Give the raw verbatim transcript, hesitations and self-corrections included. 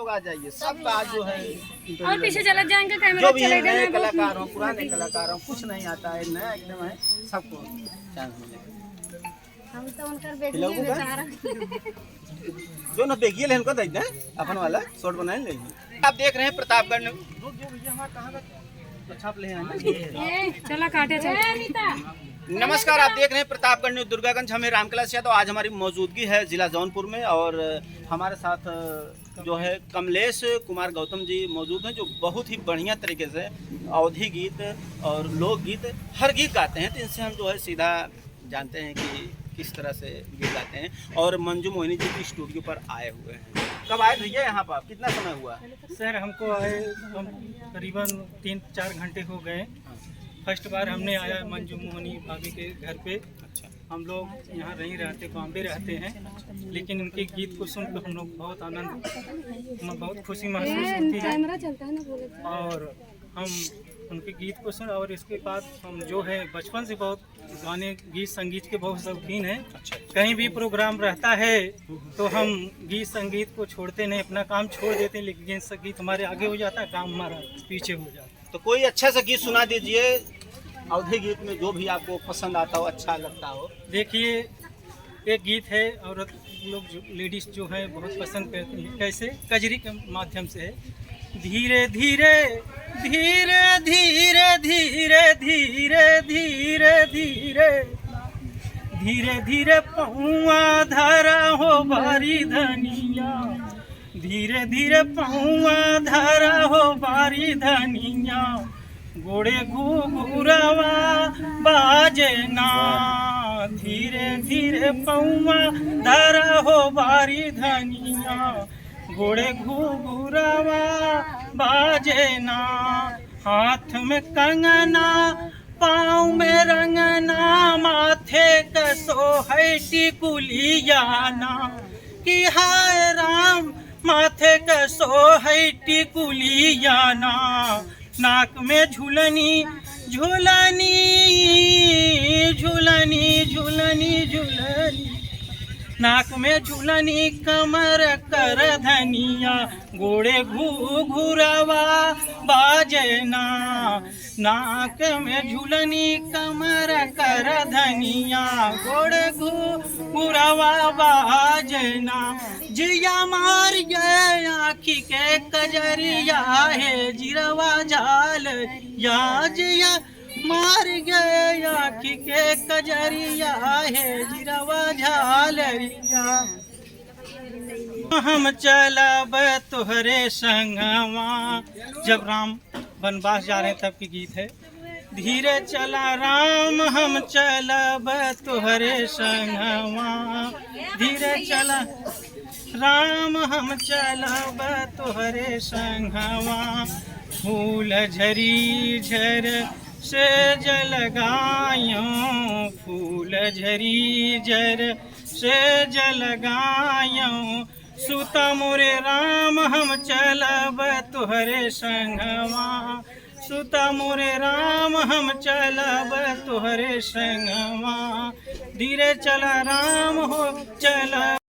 आ जाइए, सबका आज जो है interview और पीछे लेंगे। चला जाएंगे, कैमरा जो भी चले है, नए गए, बहुत कलाकार हो, पुराने कलाकार हो, कुछ नहीं आता है, नया एकदम है, सबको chance मिलेगा। हम तो उनकर बेगिए खिलाऊंगा। बेचारा। जो ना बेगिए लेन को दे दे, अपन वाला shot बनाए ले। आप देख रहे हैं प्रतापगढ़ न्यूज। रुक जाओ भैया, हमारा कहाँ का? अच्छा, आप ले आए ना। ए, चला काटे, चला। नमस्कार, आप देख रहे हैं प्रतापगढ़ न्यूज दुर्गागंज। हमें रामकला से, तो आज हमारी मौजूदगी है जिला जौनपुर में और हमारे साथ जो है कमलेश कुमार गौतम जी मौजूद हैं, जो बहुत ही बढ़िया तरीके से अवधी गीत और लोकगीत, हर गीत गाते हैं। तो इनसे हम जो है सीधा जानते हैं कि किस तरह से गीत गाते हैं। और मंजू मोहिनी जी भी studio पर आए हुए हैं। कब आए भैया यहाँ पर, कितना समय हुआ? सर, हमको आए, हम करीबन तीन चार घंटे हो गए। हाँ। First बार हमने आया मंजू मोहिनी भाभी के घर पे। अच्छा। हम लोग यहाँ नहीं रहते, बॉम्बे रहते हैं, लेकिन उनके गीत को सुनकर हम लोग बहुत आनंद, हमें बहुत खुशी महसूस होती है। कैमरा चलता है ना, बोले। और हम उनके गीत को सुन, और इसके बाद हम जो है बचपन से बहुत गाने, गीत संगीत के बहुत शौकीन हैं। अच्छा। कहीं भी program रहता है तो हम गीत संगीत को छोड़ते नहीं, अपना काम छोड़ देते हैं, लेकिन गीत संगीत हमारे आगे हो जाता है, काम हमारा पीछे हो जाता है। तो कोई अच्छा सा गीत सुना दीजिए, अवधी गीत में जो भी आपको पसंद आता हो, अच्छा लगता हो। देखिए, एक गीत है, औरत लोग जो, ladies जो है, बहुत पसंद करती हैं। कैसे? कजरी के माध्यम से है। धीरे धीरे, धीरे धीरे, धीरे धीरे, धीरे धीरे, धीरे धीरे पहुआ धरा हो बारी धनिया। धीरे धीरे पहुआ धरा हो बारी धनिया, गोड़े घुघुरवा बाजे ना। धीरे धीरे पहुआ धरा हो बारी धनिया, गोड़े घुघुरवा बाजे ना। हाथ में कंगना, पाँव में रंगना, माथे क सोहै टिकुलिया ना। कि हाय राम, माथे क सोहै टिकुलिया ना। नाक में झुलनी, झुलनी, झुलनी, झुलनी, झुलनी। नाक में झुलनी, कमर कर धनिया, गोड़े घुघुरवा बाजे ना। नाक में झुलनी, कमर कर धनिया, गोड़े घुघुरवा बाजे ना। जिया मार गए आँखी के कजरिया, हे जिरवा झालरिया। जिया मार गए आँखी के कजरिया, हे जिरवा झालरिया। हम चलब तोहरे संगवा। जब राम वनवास जा रहे हैं तब के गीत है। धीरे चला राम हम चलब तोहरे संगवा। धीरे चला राम हम चलब तोहरे संगवा। फूल झरी झर से जल गायो, फूल झरी झर से जल गायो। सुता मोरे राम हम चलब तोहरे संगवा। सुता मोरे राम हम चलब तोहरे संगवा। धीरे चला राम हो चलब।